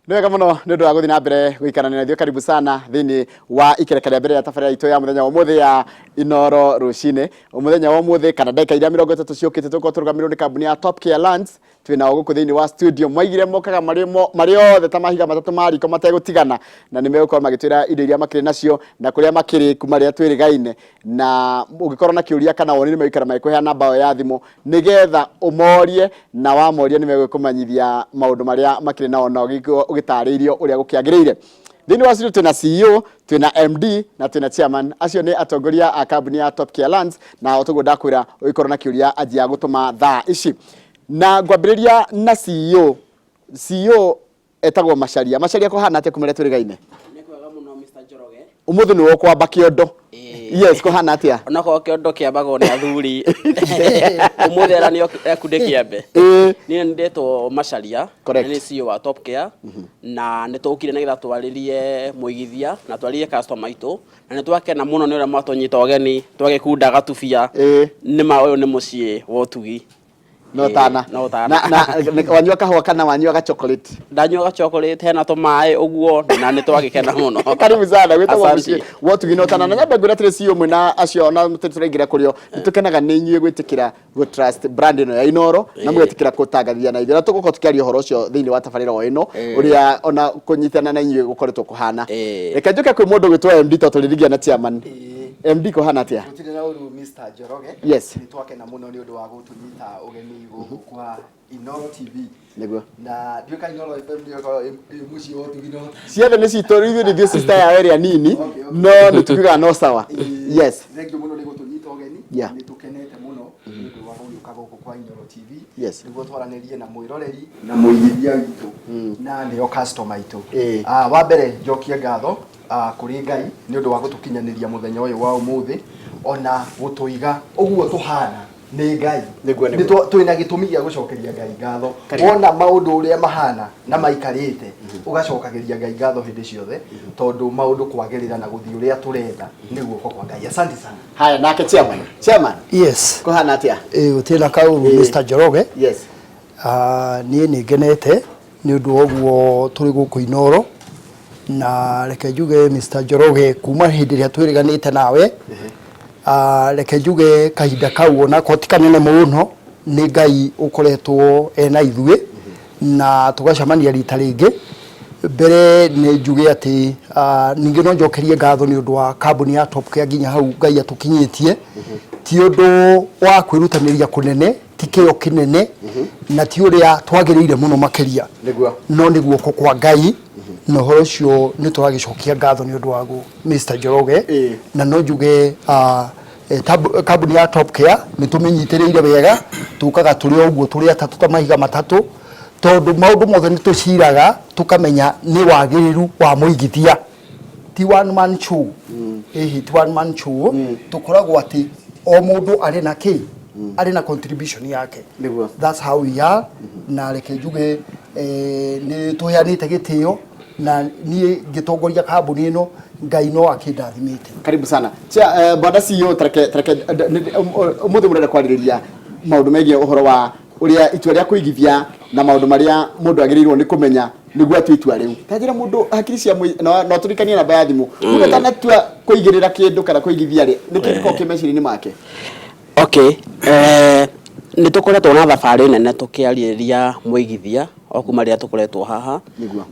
Nĩ wega mũno nĩ ũndũ wa gũthiĩ na mbere gũikarania na ithuĩ. Karibu sana thĩinĩ wa ikereka rĩa mbere rĩa tabarĩra itũ ya mũthenya wa ũmũthĩ ya Inoro rũcinĩ. Mũthenya wa ũmũthĩ kana ndagĩka iria 30 ciũkĩte tũgũkorwo tũrũgamĩrĩirwo nĩ kambuni ya Top Care Lands. Twĩ nao gũkũ thĩinĩ wa studio. Moigire mokaga marĩ marĩ othe ta mahiga matatũ ma riko mategũtigana, na nĩ megũkorwo magĩtwĩra indo iria makĩrĩ nacio na kũrĩa makĩrĩ kuma rĩrĩa twĩrĩgaine. Na ũngĩkorwo na kĩũria kana woni, nĩ megũikara magĩkũheaga namba ĩyo ya thimũ nĩgetha ũmorie, na wamoria nĩ megũkũmenyithia maũndũ marĩa makĩrĩ nao na ũgĩtarĩirio ũrĩa gũkĩagĩrĩire. Thĩinĩ wa studio twĩna CEO, twĩna MD na twĩna chairman. Acio nĩ atongoria a kambuni ya Top Care Lands, na o toguo ndakwĩra, ũngĩkorwo na kĩũria anjia gũtũma thaa ici. Na ngwambĩrĩria na CEO. CEO etagwo Macharia. Macharia, kũhana atĩa kuma rĩrĩa twĩrĩgaine? Nĩ kwega mũno, Mr. Njoroge. Ũmũthĩ nĩwe ũkwamba kĩondo. Ĩĩ. Yes, kũhana atĩa? Onakorwo kĩondo kĩambagwo nĩ athuri, ũmũthĩ aranio eku ndĩkĩambe. Niĩ nĩ ndetwo Macharia. Correct. Na nĩ CEO wa Top Care, na nĩ tũkire nĩgetha twarĩrie mũigithia na twarĩrie customer aitũ, na nĩ twakena mũno nĩ ũrĩa mwatũnyita ũgeni twagĩkunda gatubia. Nĩma ũyũ nĩ mũciĩ wa ũtugi. No tana. No tana. Na wanyua kahũa kana wanyuaga chocolate? Ndanyuaga chocolate, hena tũmaĩ ũguo, na nĩ twagĩkena mũno. Karibu sana. Gwĩtagwo Asante. mũciĩ wa ũtugi na ũtana. Na nyambe ngwĩre atĩrĩ, CEO, mwĩna acio na tũraingĩra kũrĩ o, nĩ tũkenaga nĩ inyuĩ gwĩtĩkĩra gũ trust brand ĩno ya Inoro na mũgetĩkĩra gũtangathia na ithuĩ, na tũgũkorwo tũkĩaria ũhoro ũcio thĩinĩ wa tabarĩra o ĩno, ũrĩa ona kũnyitana na inyuĩ gũkoretwo kũhana. Reke njũke kwĩ mũndũ ũgwĩtwo MD tondũ tũrĩrigia na chairman. MD, kũhana atĩa? Gũtirĩ na ũru, Mr. Njoroge. Nĩ twakena mũno nĩ ũndũ wa gũtũnyita ũgeni gũkũ kwa Inoro TV. Na ndiũĩ ka Inoro FM nĩyo ĩkoragwo ĩ mũciĩ wa ũtugi no Ciothe nĩ citũ, ithuĩ nĩ ithuĩ sister yao ĩrĩa nini. No nĩ tukiugaga no sawa. Yes. Thengiũ mũno nĩ gũtũnyita ũgeni. Nĩ tũkenete mũno nĩ ũndũ wa gũgĩũka gũkũ kwa Inoro TV nĩguo twaranĩrie na mwĩroreri na mũigithia witũ, na nĩo customer aitũ. Ah, wa mbere njokie ngatho kũrĩ Ngai nĩ ũndũ wa gũtũkinyanĩria mũthenya ũyũ wa ũmũthĩ, ona gũtũiga ũguo tũhana nĩ Ngai. Nĩguo. Nĩ twĩna gĩtũmi gĩa gũcokeria Ngai ngatho. Karibu. Wona maũndũ ũrĩa mahana na maikarĩte, ũgacokagĩria Ngai ngatho hĩndĩ ciothe, tondũ maũndũ kwagĩrĩra na gũthiĩ ũrĩa tũrenda nĩ guoko kwa Ngai. Asante sana. Haya, nake chairman, chairman. Yes. Kũhana atĩa? Ĩ, gũtirĩ na kaũru, Mr. Njoroge. Ah, niĩ nĩ ngenete nĩ ũndũ wa ũguo tũrĩ gũkũ Inoro, na reke njuge, Mr. Njoroge, kuma hĩndĩ ĩrĩa twĩrĩganĩte nawe, reke njuge kahinda kau onako ti kanene mũno, nĩ Ngai ũkoretwo ena ithuĩ na tũgacemania rita rĩngĩ. Mbere nĩ njuge atĩ ningĩ no njokerie ngatho nĩ ũndũ wa kambuni ya Top Care nginya hau Ngai atũkinyĩtie. Ti ũndũ wa kwĩrutanĩria kũnene, ti kĩo kĩnene, na ti ũrĩa twagĩrĩire mũno makĩria, no nĩ guoko kwa Ngai, na ũhoro ũcio nĩ tũragĩcokia ngatho nĩ ũndũ waguo, Mr. Njoroge. Na no njuge kambuni ya Top Care nĩ tũmĩnyitĩrĩire wega, tũkaga tũrĩ o ũguo tũrĩ atatũ ta mahiga matatũ, tondũ maũndũ mothe nĩ tũciraga tũkamenya nĩ wagĩrĩru wa mũigithia, ti one man show. Ĩhĩ, ti one man show. Tũkoragwo atĩ o mũndũ arĩ na kĩ, arĩ na contribution yake. That's how we are. Na reke njuge nĩ tũheanĩte gĩtĩo, na niĩ ngĩtongoria kambuni ĩno, Ngai no akĩndathimĩte. Karibu sana. Chia, bwana CEO, tareke ũmũthĩ mũrenda kwarĩrĩria maũndũ megiĩ ũhoro wa ũrĩa itua rĩa kũigithia na maũndũ marĩa mũndũ agĩrĩirwo nĩ kũmenya nĩguo atue itua rĩu. Ta njĩra mũndũ hakiri cia no tũririkanie namba ya thimũ. Mũndũ atanatua kũigĩrĩra kĩndũ kana kũigithia rĩ, nĩkĩ gĩkoragwo kĩ meciria-inĩ make? Okay, nĩ tũkoretwo na thabarĩ nene tũkĩarĩrĩria mũigithia o kuma rĩrĩa tũkoretwo haha.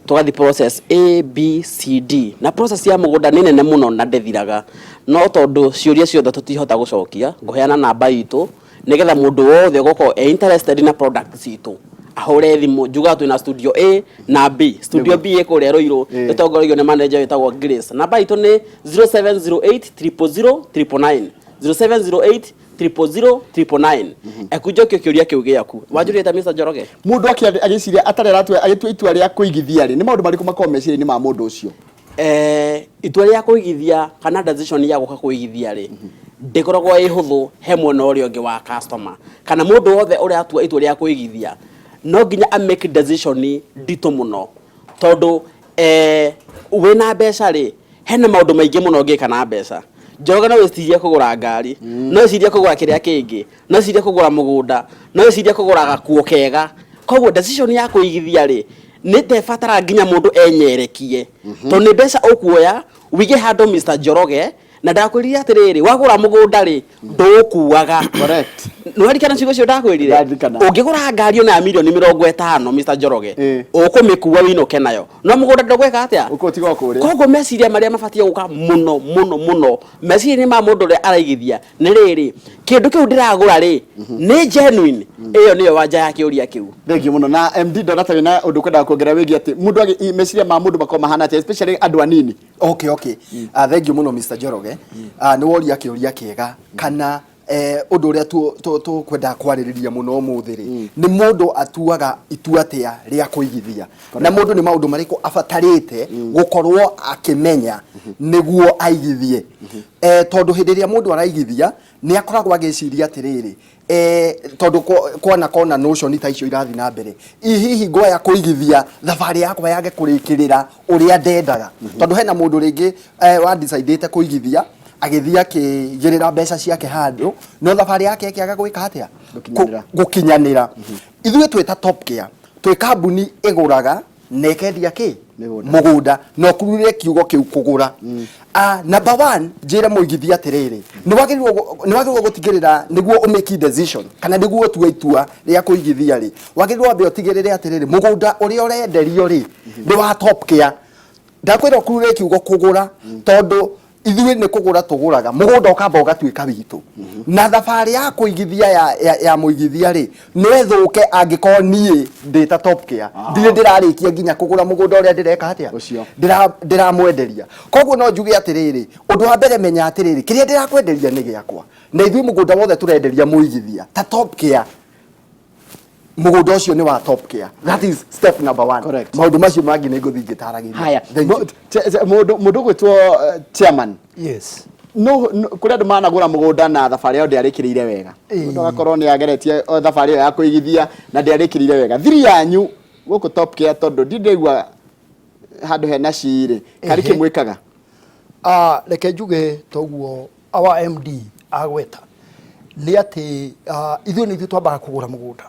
Tũgathiĩ process A, B, C, D, na process ya mũgũnda nĩ nene mũno na ndĩthiraga, no tondũ ciũria ciothe tũtihota gũcokia, ngũheana namba itũ nĩgetha mũndũ wothe ũgũkorwo e interested na product citũ ahũre thimũ. Njugaga twĩna studio A na B. Studio B ĩ kũrĩa Ruiru, ĩtongoragio nĩ manager wĩtagwo Grace. Namba itũ nĩ 0708 000 999, 0708 000 999. Ekunjokio kĩũria kĩu gĩaku wanjũria ta Mr. Njoroge. Mũndũ agĩciria atarĩ aratua, agĩtua itua rĩa kũigithia rĩ, nĩ maũndũ marĩkũ makoragwo meciria-inĩ ma mũndũ ũcio? Itua rĩa kũigithia kana decision ya gũka kũigithia rĩ, ndĩkoragwo ĩ hũthũ he mwena ũrĩa ũngĩ wa customer kana mũndũ wothe ũratua itua rĩa kũigithia, no nginya a make decision nditũ mũno, tondũ wĩna mbeca rĩ, hena maũndũ maingĩ mũno ũngĩka na mbeca. Njoroge, no wĩcirie kũgũra ngari, no wĩcirie kũgũra kĩrĩa kĩngĩ, no wĩcirie kũgũra mũgũnda, no wĩcirie kũgũra gakuo kega. Koguo decision ya kũigithia rĩ, Nĩ ndebatara nginya mũndũ enyerekie, tondũ nĩ mbeca ũkuoya wige handũ, Mr Njoroge, na ndakwĩrire atĩrĩrĩ, wagũra mũgũnda rĩ, ndũũkuaga. Correct. Nĩwaririkana ciugo icio ndakwĩrire? Ndarikana. Ũngĩgũra ngari ona ya mirioni 50, Mr Njoroge, ũkũmĩkua wĩinũke nayo, no mũgũnda ndũgwĩka atĩa? Ũkũtiga o kũrĩa. Koguo meciria marĩa mabatiĩ gũka mũno mũno mũno meciria-inĩ ma mũndũ ũrĩa araigithia nĩ rĩrĩ, kĩndũ kĩu ndĩragũra rĩ, nĩ genuine? Ĩyo nĩyo wanja ya kĩũria kĩu. Thank you mũno. Na MD, ndona ta wĩna ũndũ ũkwendaga kuongerera wĩgiĩ atĩ mũndũ meciria ma mũndũ makoragwo mahana atĩa, especially andũ anini. Okay. Thank you mũno, Mr Njoroge. Nĩ woria kĩũria kĩega kana ũndũ ũrĩa tũkwendaga kwarĩrĩria mũno ũmũthĩ rĩ, nĩ mũndũ atuaga itua atĩa rĩa kũigithia, na mũndũ nĩ maũndũ marĩkũ abatarĩte gũkorwo akĩmenya nĩguo aigithie, tondũ hĩndĩ ĩrĩa mũndũ araigithia nĩ akoragwo agĩciria atĩrĩrĩ, tondũ kwana kona notion ta icio irathiĩ na mbere, i hihi ngoya kũigithia thabarĩ yakwa yage kũrĩkĩrĩra ũrĩa ndendaga, tondũ hena mũndũ rĩngĩ wa decidĩte kũigithia, agĩthiĩ akĩigĩrĩra mbeca ciake handũ, no thabarĩ yake ĩkĩaga gwĩka atĩa? Gũkinyanĩra. Gũkinyanĩra. Ithuĩ twĩ ta Top Care, twĩ kambuni ĩgũraga na ĩkendia kĩ? Mĩgũnda. Mũgũnda. Na ũkururĩre kiugo kĩu kũgũra. Number one, njĩre mũigithia atĩrĩrĩ, nĩ wagĩrĩirwo gũtigĩrĩra nĩguo ũmake decision kana nĩguo ũtue itua rĩa kũigithia rĩ, wagĩrĩirwo wambe ũtigĩrĩre atĩrĩrĩ, mũgũnda ũrĩa ũrenderio rĩ, nĩ wa Top Care. Ndakwĩra ũkururĩre kiugo kũgũra, tondũ ithuĩ nĩ kũgũra tũgũraga mũgũnda ũkamba ũgatuĩka witũ, na thabarĩ ya kũigithia ya mũigithia rĩ, no ĩthũke angĩkorwo niĩ ndĩ ta Top Care ndirĩ ndĩrarĩkia nginya kũgũra mũgũnda ũrĩa ndĩreka atĩa? Ũcio. Ndĩramwenderia. Koguo no njuge atĩrĩrĩ, ũndũ wa mbere, menya atĩrĩrĩ, kĩrĩa ndĩrakwenderia nĩ gĩakwa, na ithuĩ mũgũnda wothe tũrenderia mũigithia ta Top Care, mũgũnda ũcio nĩ wa Top Care. That is step number one. Correct. Maũndũ macio mangĩ nĩ ngũthiĩ ngĩtaragĩria. Haya. Thank you. Mũndũ ũgwĩtwo chairman, Yes. no kũrĩ andũ managũra mũgũnda na thabarĩ yao ndĩarĩkĩrĩire wega. Mũndũ agakorwo nĩ ageretie o thabarĩ ĩyo ya kũigithia na ndĩarĩkĩrĩire wega. Thiri yanyu gũkũ Top Care, tondũ ndindaigua handũ hena cirĩ karĩ kĩmwĩkaga? Ah, reke njuge toguo our MD agweta nĩ atĩ ithuĩ nĩ ithuĩ twambaga kũgũra mũgũnda,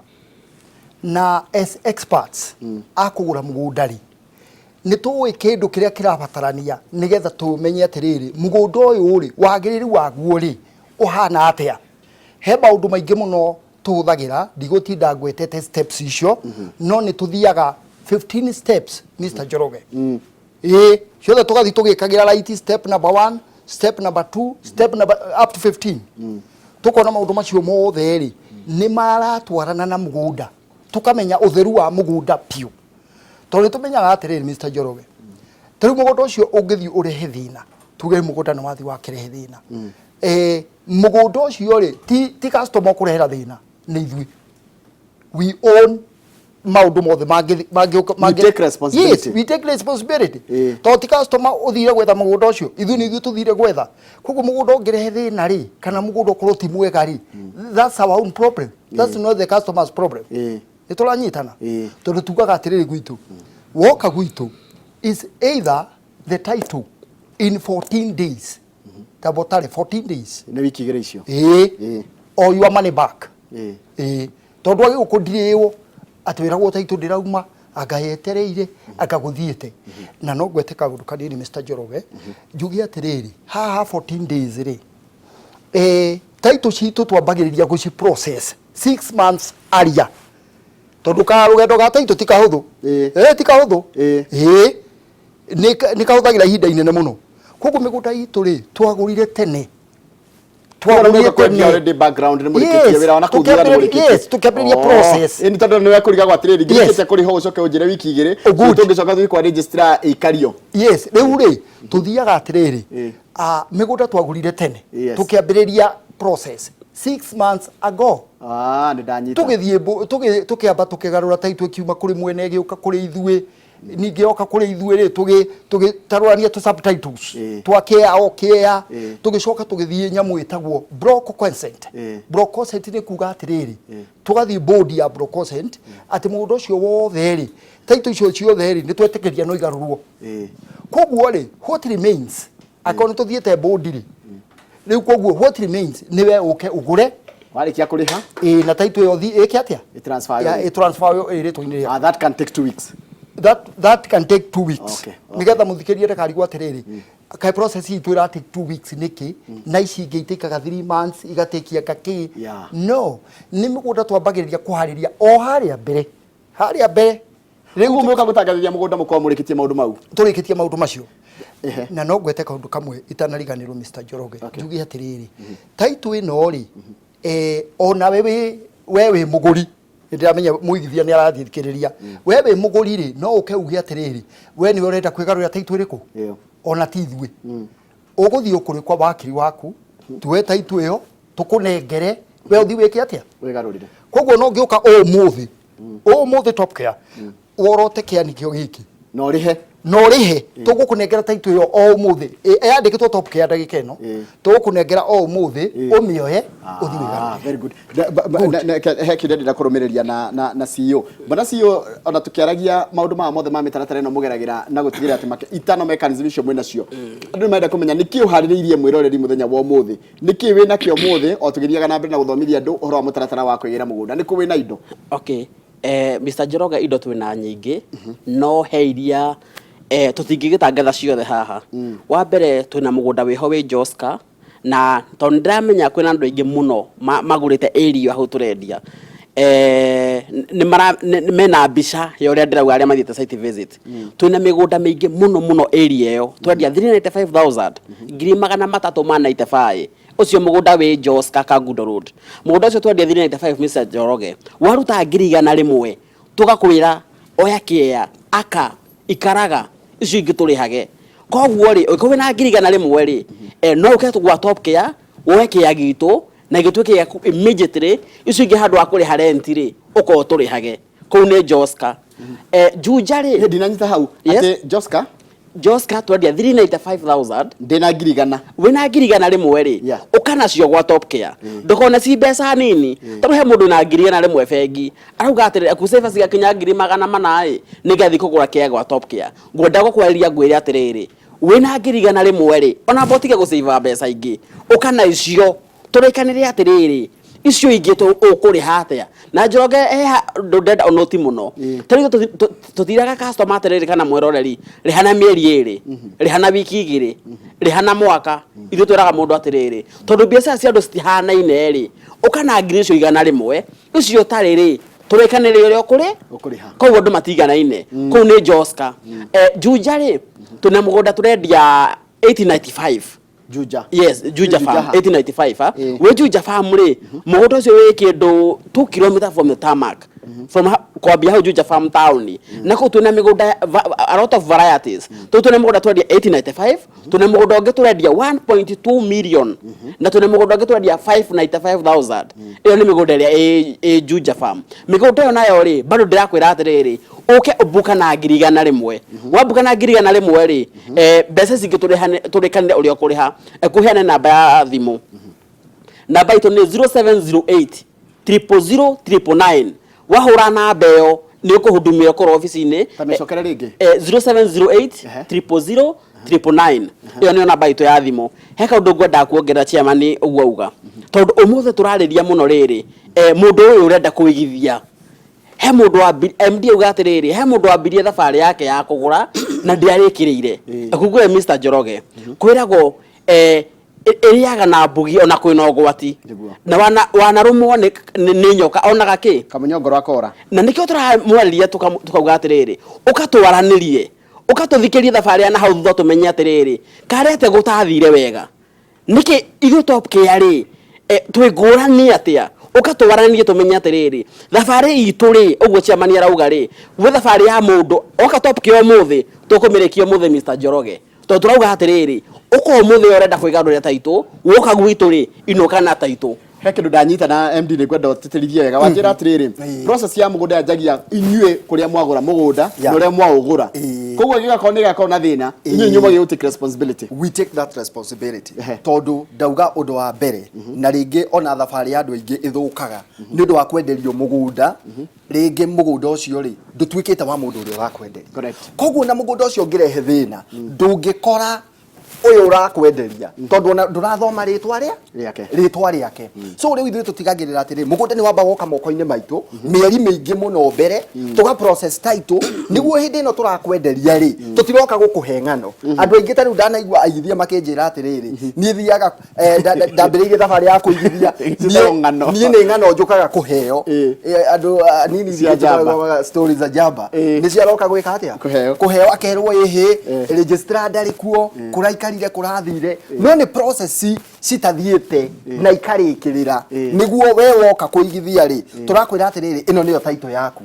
na as experts a kũgũra mũgũnda rĩ, nĩ tũĩ kĩndũ kĩrĩa kĩrabatarania nĩgetha tũmenye atĩrĩrĩ, mũgũnda ũyũ rĩ, wagĩrĩru waguo rĩ, ũhana atĩa. He maũndũ maingĩ mũno tũhũthagĩra, ndigũtinda ngwetete steps icio, no nĩ tũthiaga 15 steps, Mr Njoroge, ĩĩ, ciothe tũgathiĩ tũgĩkagĩra right, step number one, step number two, step number up to 15, tũkona maũndũ macio mothe rĩ, nĩ maratwarana na mũgũnda, tũkamenya ũtheru wa mũgũnda biũ, tondũ nĩ tũmenyaga atĩrĩrĩ, Mr Njoroge, ta rĩu mũgũnda ũcio ũngĩthiĩ ũrehe thĩna, tuge mũgũnda nĩ wathiĩ wakĩrehe thĩna, mũgũnda ũcio rĩ, ti customer ũkũrehera thĩna, nĩ ithuĩ. We own maũndũ mothe mangĩũka. We take responsibility. Yes, we take responsibility, tondũ ti customer ũthire gwetha mũgũnda ũcio, ithuĩ nĩ ithuĩ tũthire gwetha. Koguo mũgũnda ũngĩrehe thĩna rĩ, kana mũgũnda ũkorwo ti mwega rĩ, that's our own problem, that's not the customer's problem. Nĩ tũranyitana? Tondũ tugaga atĩrĩrĩ, gwitũ woka gwitũ is either the title in 14 days, tabotare 14 days. Nĩ wiki 2 icio. Ĩĩ. Or your money back. Ĩĩ, tondũ agĩ gũkũ ndirĩo atĩ wĩragwo title ndĩrauma, anga yetereire, anga gũthiĩte. Na no ngwete kaũndũ kanini, Mr Njoroge, njuge atĩrĩrĩ, haha 14 days rĩ, title citũ twambagĩrĩria gũci process 6 months earlier, tondũ ka rũgendo ga title ti kahũthũ. Ti kahũthũ. Ĩĩ, nĩ kahũthagĩra ihinda inene mũno. Koguo mĩgũnda itũ rĩ, twagũrire tene. Twagũrire tene. Already background nĩ mũrĩkĩtie wĩra ona kũu thutha nĩ mũrĩkĩtie. Yes, tũkĩambĩrĩria process. Ĩni tondũ nĩ wekũrigagwo atĩrĩrĩ, ngĩrĩkĩtie kũrĩhwo ũcoke ũnjĩre wiki 2. Good. Tũngĩcoka tũthiĩ kwa registrar ĩikario. Yes, rĩu rĩ, tũthiaga atĩrĩrĩ, mĩgũnda twagũrire tene, tũkĩambĩrĩria process 6 months ago. Ah, nĩ ndanyita. Tũgĩthiĩ tũkĩamba tũkĩgarũra title, ĩkiuma kũrĩ mwene ĩgĩũka kũrĩ ithuĩ. Ningĩ yoka kũrĩ ithuĩ rĩ, tũgĩtarũrania tũ subtitles twa kĩa o kĩa. Tũgĩcoka tũgĩthiĩ nyamũ ĩtagwo block consent. Block consent nĩ kuga atĩrĩrĩ, tũgathiĩ board ya block consent atĩ mũgũnda ũcio wothe rĩ, title icio ciothe rĩ, nĩ twetĩkĩria no igarũrwo. Koguo rĩ, what remains, akorwo nĩ tũthiĩte board rĩ, rĩu koguo what remains nĩ we ũke ũgũre. Warĩkia kũrĩha. Ĩĩ, na title ĩyo ĩke atĩa? Ĩ-transfer Ya, yo. Ĩ-transfer yo ĩ rĩtwa-inĩ rĩaku. Ah, that can take 2 weeks. That can take 2 weeks nigetha muthikĩria ndakarigwo atĩrĩrĩ, kaĩ process itũ ĩra take 2 weeks nĩkĩ, na ici ingĩ itĩkaga 3 months igatĩkia kakĩ? No nĩ mĩgũnda twambagĩrĩria kũharĩria o harĩa mbere, harĩa mbere. Rĩu mũka gũtangathithia mũgũnda mũkorwo mũrĩkĩtie maũndũ mau. Tũrĩkĩtie maũndũ macio. Na no ngwete kaũndũ kamwe itanariganĩrwo, Mr. Njoroge. Njuge atĩrĩrĩ, title ĩno rĩ, onawe wĩ we wĩ mũgũri, nĩndĩramenya mũigithia nĩ arathikĩrĩria, we wĩ mũgũri rĩ, no ũke uge atĩrĩrĩ, we nĩwe ũrenda kwĩgarũrĩra title ĩrĩkũ. Ona ti ithuĩ ũgũthiĩ ũkũrĩ kwa wakiri waku, tuoe title ĩyo tũkũnengere, we ũthiĩ wĩke atĩa? Wĩgarũrĩre. Koguo no ngĩũka ũmũthĩ, ũmũthĩ Top Care worote kĩani kĩo gĩkĩ. Na ũrĩhe. Na ũrĩhe, tũgũkũnengera title ĩyo o ũmũthĩ. Yandĩkĩtwo Top Care ndagĩka ĩno. Tũgũkũnengera o ũmũthĩ, ũmĩoye ũthiĩ wĩgarũrĩre. Very good. He kĩũria ndĩrenda kũrũmĩrĩria na CEO. Bwana CEO, ona tũkĩaragia maũndũ maya mothe ma mĩtaratara ĩno mũgeragĩra na gũtigĩrĩra atĩ itano mechanism icio mwĩnacio, andũ nĩ marenda kũmenya nĩkĩ ũharĩrĩirie mwĩroreri mũthenya wa ũmũthĩ, nĩkĩ wĩnakĩo ũmũthĩ o tũgĩthiaga na mbere na gũthomithia andũ ũhoro wa mũtaratara wa kwĩgĩra mũgũnda, nĩkũ wĩna indo? Okay, Mr. Njoroge, indo twĩna nyingĩ, no he iria tũtingĩgĩtangatha ciothe haha. Wa mbere, twĩna mũgũnda wĩho wĩ Joska, na tondũ nĩndĩramenya kwĩna andũ aingĩ mũno magũrĩte area hau tũrendia, mena mbica ya ũrĩa ndĩrauga arĩa mathiĩte site visit. Twĩna mĩgũnda mĩingĩ mũno mũno area ĩyo, twendia 395,000, 395,000. Ũcio mũgũnda wĩ Joska, Kangundo Road. Mũgũnda ũcio twendia 395, Mr. Njoroge, waruta 100,000, tũgakwĩra oya kĩea aka ikaraga, icio ingĩ tũrĩhage. Koguo rĩ, ũngĩkorwo wĩna 100,000 rĩ, no ũke gwa Top Care woe kĩea gitũ na gĩtuĩke gĩaku immediately. Icio ingĩ, handũ wa kũrĩha rent rĩ, ũkorwo tũrĩhage. Kũu nĩ Joska. Juja rĩ, Ndinanyita hau. Atĩ Joska? Joska twendia 395,000. Ndĩna 100,000. Wĩna 100,000 rĩ, ũka nacio gwa Top Care, ndũkone ci mbeca nini, tondũ he mũndũ na 100,000 bengi arauga atĩrĩrĩ, akũsave cigakinya 400,000 ĩ, nĩngathiĩ kũgũra kĩa gwa Top Care. Ngwenda gũkwarĩria ngwĩre atĩrĩrĩ, wĩna 100,000 rĩ, ona amba ũtige gũsave mbeca ingĩ, ũka na icio tũrĩkanĩre atĩrĩrĩ, icio ingĩ ũkũrĩha atĩa. Na Njoroge, he ũndũ ndenda ũnoti mũno. Tarĩu tũtiraga customer atĩrĩrĩ kana mwĩroreri, rĩha na mĩeri 2, rĩha na wiki 2, rĩha na mwaka. Ithuĩ twĩraga mũndũ atĩrĩrĩ, tondũ biacara cia andũ citihanaine rĩ, ũka na 100,000, icio ũtarĩ rĩ, tũrĩkanĩre ũrĩa ũkũrĩ. Ũkũrĩha. Koguo andũ matiganaine. Kũu nĩ Joska. Juja rĩ, twĩna mũgũnda tũrendia 1895. Juja? Yes, Juja Juja Farm. Ha? 1895 ha. Wĩ Juja Farm rĩ, mũgũnda ũcio wĩ kĩndũ 2 km from the tarmac, from kwambia hau Juja Farm town. Na kũu twĩna mĩgũnda a lot of varieties. Tũu twĩna mũgũnda twendia 1895, twĩna mũgũnda ũngĩ tũrendia 1.2 million, na twĩna mũgũnda ũngĩ tũrendia 595,000. Ĩyo nĩ mĩgũnda ĩrĩa ĩ Juja Farm. Mĩgũnda ĩyo nayo rĩ, bado ndĩrakwĩra atĩrĩrĩ, ũke ũmbuka na 100,000. Wambuka na 100,000 rĩ, mbeca ici ingĩ tũrĩkanĩre ũrĩa ũkũrĩha. Kũheane namba ya thimũ. Namba itũ nĩ 0708 000 999. Wahũra namba ĩyo nĩ ũkũhudumio kũrĩa obici-inĩ. Ta mĩcokere rĩngĩ. 0708 000 999. Ĩyo nĩyo namba itũ ya thimũ. He kaũndũ ngwendaga kuongerera, chairman, ũguo auga, tondũ ũmũthĩ tũrarĩria mũno rĩrĩ, mũndũ ũyũ ũrenda kũigithia, he mũndũ wa MD auga atĩrĩrĩ, he mũndũ wambirie thabarĩ yake ya kũgũra na ndĩarĩkĩrĩire. Akugwe Mr. Njoroge, kwĩragwo ĩrĩaga na mbugi ona kwĩna ũgwati. Na wanarũmwo nĩ nyoka onaga kĩ? Kamunyongoro akora. Na nĩkĩo tũramwarĩria tukauga atĩrĩrĩ, ũkatwaranĩrie, ũkatũthikĩrie thabarĩ ya na hau thutha, tũmenye atĩrĩrĩ, karĩa atĩa gũtathire wega, nĩkĩ ithuĩ Top Care rĩ, twĩ ngũrani atĩa. Ũkatwaranĩrie tũmenye atĩrĩrĩ, thabarĩ itũ rĩ, ũguo chairman arauga rĩ, gwĩ thabarĩ ya mũndũ oka Top Care ũmũthĩ, tũkũmĩrĩkia ũmũthĩ, Mr. Njoroge, tondũ tũrauga atĩrĩrĩ, ũka ũmũthĩ ũrenda kwĩgarũrĩra taitũ, woka gwitũ rĩ, inũka na taitũ. He kĩndũ ndanyita na MD nĩ ngwenda ũtĩtĩrithie wega. Wanjĩra atĩrĩrĩ, process ya mũgũnda yanjagia inyuĩ kũrĩa mwagũra mũgũnda na ũrĩa mwaũgũra. Koguo gĩgakorwo nĩ gĩgakorwo na thĩna, inyuĩ inyuĩ mwagĩrĩirwo take responsibility. We take that responsibility, tondũ ndauga ũndũ wa mbere, na rĩngĩ ona thabarĩ ya andũ aingĩ ĩthũkaga nĩ ũndũ wa kwenderio mũgũnda, rĩngĩ mũgũnda ũcio rĩ, ndũtuĩkĩte wa mũndũ ũrĩa ũrakwenderia. Koguo na mũgũnda ũcio ũngĩrehe thĩna, ndũngĩkora Ũyũ ũrakwenderia, tondũ ona ndũrathoma rĩtwa rĩa Rĩake. Rĩtwa rĩake. So rĩu ithuĩ tũtigagĩrĩra atĩrĩ, mũgũnda nĩ wamba woka moko-inĩ maitũ mĩeri mĩingĩ mũno mbere, tũga process title, nĩguo hĩndĩ ĩno tũrakwenderia rĩ, tũtiroka gũkũhe ng'ano. Andũ aingĩ ta rĩu ndanaigua aigithia makĩnjĩra atĩrĩrĩ, niĩ thiaga ndambĩrĩirie thabarĩ ya kũigithia. Ciĩtagwo ng'ano. Niĩ nĩ ng'ano njũkaga kũheo. Andũ nini Cia njamba. Njamba, stories za njamba. Nĩ ciaroka gwĩka atĩa? Kũheo. Kũheo, akerwo ĩhĩ, registrar ndarĩ kuo, kũraikarire, kũrathire, no nĩ process citathiĩte na ikarĩkĩrĩra, nĩguo we woka kũigithia rĩ, tũrakwĩra atĩrĩrĩ, ĩno nĩyo title yaku.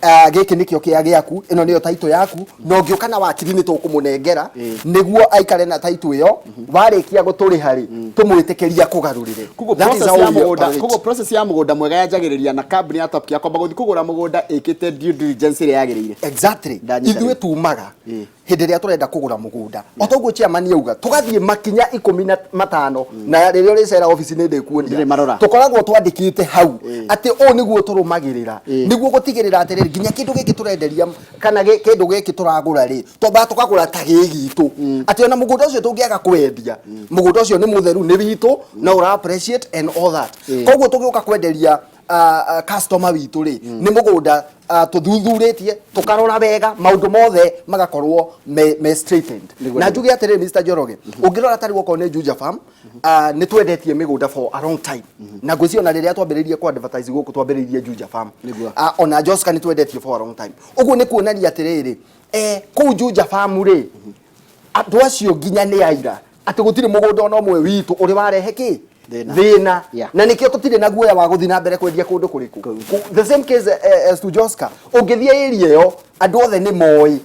Gĩkĩ nĩkĩo kĩa gĩaku, ĩno nĩyo title yaku, na ũngĩũka na wakiri nĩ tũkũmũnengera nĩguo aikare na title ĩyo. Warĩkia gũtũrĩha rĩ, tũmwĩtĩkĩria kũgarũrĩre. Koguo That is process how ya we mũgũnda operate. Koguo process ya mũgũnda mwega yanjagĩrĩria na kambuni ya Top Care kwamba gũthiĩ kũgũra mũgũnda ĩkĩte due diligence ĩrĩa yagĩrĩire. Exactly. Ndanyita Ithuĩ rĩu. tumaga hĩndĩ ĩrĩa tũrenda kũgũra mũgũnda, o toguo chairman auga, tũgathiĩ makinya 15, na rĩrĩa ũrĩcera obici nĩ ndĩkuonia. Ndĩrĩ marora. Tũkoragwo twandĩkĩte hau atĩ ũũ nĩguo tũrũmagĩrĩra nĩguo gũtigĩrĩra atĩrĩrĩ, nginya kĩndũ gĩkĩ tũrenderia kana kĩndũ gĩkĩ tũragũra rĩ, twambaga tũkagũra ta gĩ gitũ, atĩ ona mũgũnda ũcio tũngĩaga kwendia, mũgũnda ũcio nĩ mũtheru, nĩ witũ na ũra appreciate and all that. Koguo tũgĩũka kwenderia customer witũ rĩ, nĩ mũgũnda tũthuthurĩtie, tũkarora wega, maũndũ mothe magakorwo me straightened. Na njuge atĩrĩrĩ, Mr. Njoroge, ũngĩrora ta rĩu okorwo nĩ Juja Farm, nĩ twendetie mĩgũnda for a long time, na ngwĩciria ona rĩrĩa twambĩrĩirie ku advertise gũkũ, twambĩrĩirie Juja Farm. Ona Joska nĩ twendetie for a long time. Ũguo nĩ kuonania atĩrĩrĩ, kũu Juja Farm rĩ, andũ acio nginya nĩ aira atĩ gũtirĩ mũgũnda ona ũmwe witũ ũrĩ warehe kĩ? Thĩna. Thĩna. Na nĩkĩo tũtirĩ na guoya wa gũthiĩ na mbere kwendia kũndũ kũrĩkũ. The same case as to Joska. Ũngĩthiĩ area ĩyo, andũ othe nĩ moĩ.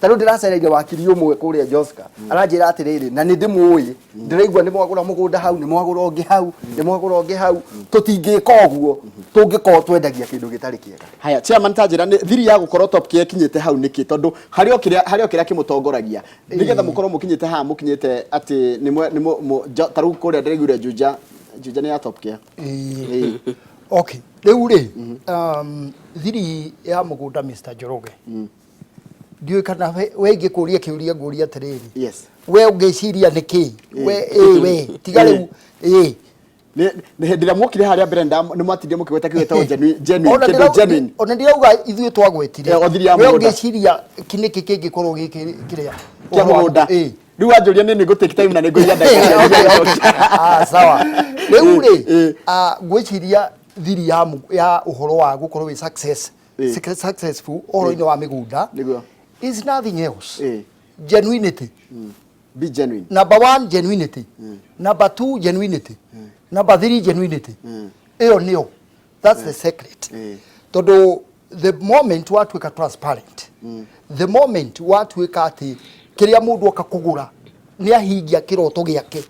Ta rĩu ndĩracereire wakiri ũmwe kũrĩa Joska, aranjĩra atĩrĩrĩ, na nĩ ndĩmũĩ, ndĩraigua nĩ mwagũra mũgũnda hau, nĩ mwagũra ũngĩ hau, nĩ mwagũra ũngĩ hau. Tũtingĩka ũguo tũngĩkorwo twendagia kĩndũ gĩtarĩ kĩega. Haya, chairman, ta njĩra nĩ thiri ya gũkorwo Top Care ĩkinyĩte hau nĩkĩ, tondũ harĩ o kĩrĩa kĩmũtongoragia nĩgetha mũkorwo mũkinyĩte haha mũkinyĩte, atĩ nĩ mwe- nĩ ta rĩu kũrĩa ndĩraiguire Juja nĩ ya Top Care. Okay, rĩu rĩ, thiri ya mũgũnda, Mr. Njoroge, ndiũĩ kana we ingĩkũria kĩũria, ngũria atĩrĩrĩ, we ũngĩciria nĩ kĩ we ĩ we tiga rĩu ĩ? Nĩ hĩndĩ ĩrĩa mwokire harĩa mbere nĩ mwatindire mũkĩgweta kĩndũ gĩtagwo genuine, Ona kĩndũ genuine. Ona ndirauga ithuĩ twagwetire. O thiri ya We mũgũnda. ũngĩciria nĩkĩ kĩngĩkorwo gĩkĩ kĩrĩa kĩa ũhoro wa mũgũnda. Rĩu wanjũria nĩ ngũ take time na nĩ ngũiga ndagĩka cia. Ah, sawa. Rĩu rĩ, ngwĩciria thiri ya ũhoro wa gũkorwo wĩ successful ũhoro-inĩ wa mĩgũnda is nothing else, genuinity. Be genuine. Number one, genuinity. Number two, genuinity. Number three, genuinity. Ĩyo nĩyo, that's the secret, tondũ the moment watuĩka transparent, the moment watuĩka atĩ kĩrĩa mũndũ oka kũgũra nĩ ahingia kĩroto gĩake,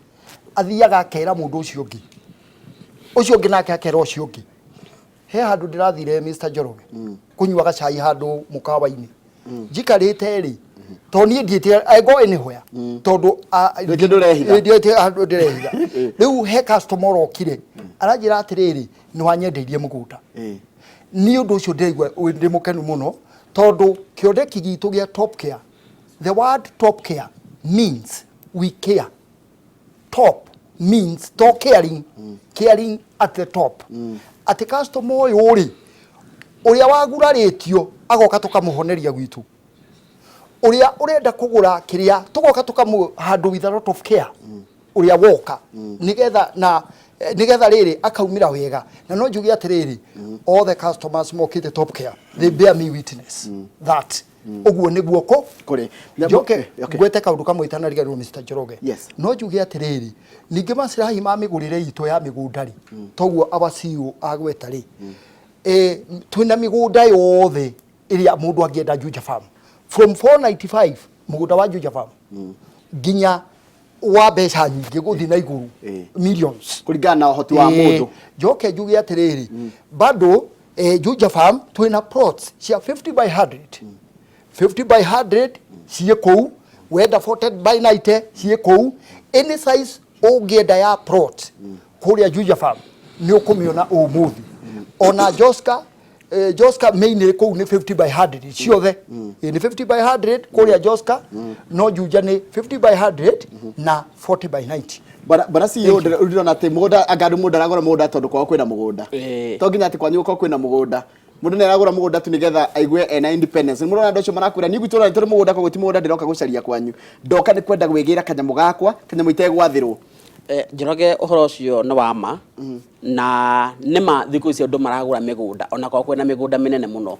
athiaga akera mũndũ ũcio ũngĩ, ũcio ũngĩ nake akera ũcio ũngĩ. He handũ ndĩrathire, Mr. Njoroge, kũnyua gacai handũ mũkawa-inĩ, njikarĩte rĩ, tondũ niĩ ndiĩte I go anywhere, tondũ Rĩngĩ ndũrehitha. Ndiĩte handũ ndĩrehitha. Rĩu he customer ũrokire, aranjĩra atĩrĩrĩ, nĩ wanyendeirie mũgũnda. Nĩ ũndũ ũcio ndĩraigua ndĩ mũkenu mũno, tondũ kĩoneki gitũ gĩa Top Care, the word Top Care means we care. Top means to caring, caring at the top, atĩ customer ũyũ rĩ, ũrĩa wagurarĩtio agoka tũkamũhoneria gwitũ, ũrĩa ũrenda kũgũra kĩrĩa tũgoka tũkamũ handle with a lot of care, ũrĩa woka nĩgetha na nĩgetha rĩrĩ akaumĩra wega. Na no njuge atĩrĩrĩ, all the customers mokĩte Top Care, they bear me witness that ũguo nĩguo kũ Kũrĩ. Njoke ngwete kaũndũ kamwe itanariganĩrwo, Mr. Njoroge. Yes. No njuge atĩrĩrĩ, ningĩ macirahi ma mĩgũrĩre itũ ya mĩgũnda rĩ, toguo our CEO agweta rĩ, twĩna mĩgũnda yothe ĩrĩa mũndũ angĩenda Juja Farm, from 495 mũgũnda wa Juja Farm nginya wa mbeca nyingĩ gũthiĩ na igũrũ, millions. Kũringana na ũhoti wa mũndũ. Njoke njuge atĩrĩrĩ, bado Juja Farm twĩna plots cia 50 by 100, 50 by 100 ciĩ kũu, wenda 40 by 90 ciĩ kũu, any size ũngĩenda ya plot kũrĩa Juja Farm nĩ ũkũmĩona ũmũthĩ. Ona Joska Joska main kũu nĩ 50 by 100 ciothe. Nĩ 50 by 100 kũrĩa Joska, no Juja nĩ 50 by 100 na 40 by 90. Bwana bwana CEO, ndĩrona atĩ mũgũnda, anga andũ, mũndũ aragũra mũgũnda tondũ kwao kwĩna mũgũnda. To nginya atĩ kwanyu gũkorwo kwĩna mũgũnda. Mũndũ nĩ aragũra mũgũnda tu nĩgetha aigue ena independence. Nĩ mũrona andũ acio marakwĩra, niĩ gwitũ nĩ tũrĩ mũgũnda, koguo ti mũgũnda ndĩroka gũcaria kwanyu, ndoka nĩ kwenda gwĩgĩra kanyamũ gakwa, kanyamũ itegwathĩrwo. Njoroge, ũhoro ũcio nĩ wa ma, na nĩ ma thikũ ici andũ maragũra mĩgũnda ona korwo kwĩna mĩgũnda mĩnene mũno.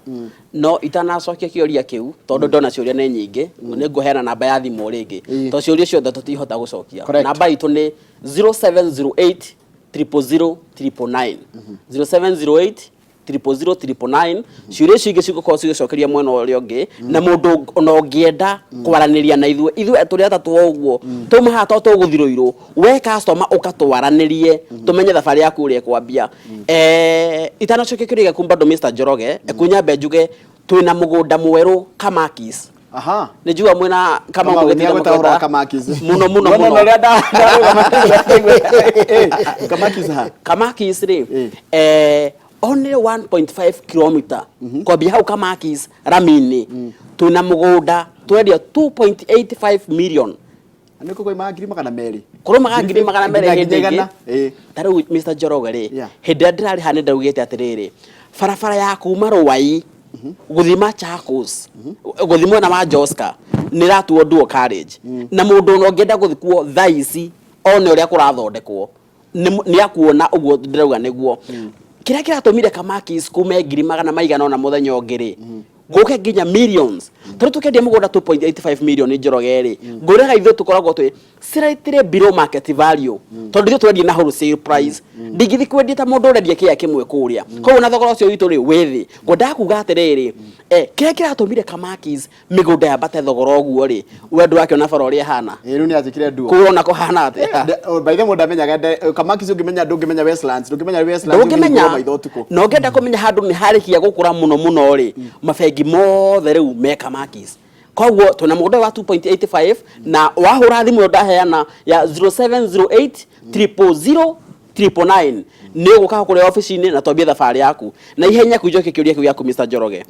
No itanacokia kĩũria kĩu, tondũ ndona ciũria nĩ nyingĩ, nĩ ngũheana namba ya thimũ rĩngĩ, tondũ ciũria ciothe tũtihota gũcokia. Namba itũ nĩ 0708 000 999, 0708 000 999. Ciũria icio ingĩ cigũkorwo cigĩcokeria mwena ũrĩa ũngĩ. Na mũndũ ona ũngĩenda kwaranĩria na ithuĩ, ithuĩ tũrĩ atatũ o ũguo twauma haha, to tũgũthirũirwo we customer, ũkatwaranĩrie tũmenye thabarĩ yaku ũrĩa ĩkwambia. Itanacokia kĩũria gĩaku bado, Mr Njoroge, ekunyambe njuge twĩna mũgũnda mwerũ Kamakis. Nĩ njua mwĩna Kamau. Kamau, mũgĩtinda nĩagweta ũhoro wa mũgĩta Kamakis. Mũno mũno. No, no, mũno. Ũrĩa ndarũgama Kamakis ha. Kamakis rĩ, only 1.5 kilometer kwambia hau Kamakis rami-inĩ, twĩna mũgũnda twendia 2.85 million. Nĩ kũkoimaga 200,000. Kũrũmaga 200,000. Nginya Hĩndĩ ĩngĩ 100. Ta rĩu, Mr Njoroge rĩ, hĩndĩ ĩrĩa ndĩrarĩ haha nĩ ndaugĩte atĩrĩrĩ, barabara ya kuma Rwai gũthiĩ Machakos, gũthiĩ mwena wa Joska, nĩ ĩratuo dual carriage, na mũndũ ona ũngĩenda gũthiĩ kuo thaa ici one ũrĩa kũrathondekwo, nĩ akuona ũguo ndĩrauga. Nĩguo kĩrĩa kĩratũmire Kamakis kume ngiri magana maigana ũna mũthenya ũngĩ rĩ, gũke nginya millions. Tondũ tũkĩendia mũgũnda 2.85 million, Njoroge rĩ, ngũraga ithuĩ tũkoragwo twĩ slightly below market value, tondũ ithuĩ twendia na wholesale price. Ndingĩthiĩ kwendia ta mũndũ ũrendia kĩea kĩmwe kũrĩa. Koguo na thogora ũcio witũ rĩ, wĩ thĩ. Ngwendaga kuga atĩrĩrĩ, kĩrĩa kĩratũmire Kamakis mĩgũnda yambate thogora ũguo rĩ, we ndũrakĩona bara ũrĩa ĩhana. Rĩu nĩ anjĩkire nduo. Kũu ũrona kũhana atĩa? By the way, mũndũ amenyaga Kamakis, ũngĩmenya, ndũngĩmenya Westlands, ndũngĩmenya Westlands. Ndũngĩmenya. Ũngĩhingũra maitho ũtukũ. Na ũngĩenda kũmenya handũ nĩ harĩkia gũkũra mũno mũno rĩ, mabengi mothe rĩu me Kamakis. Koguo twĩna mũgũnda wa 2.85, na wahũra thimũ ĩyo ndaheana ya 0708 000 999, nĩ ũgũka kũrĩa obici-inĩ na twambie thabarĩ yaku na ihenya. Kũnjokia kĩũria kĩu gĩaku, Mr Njoroge,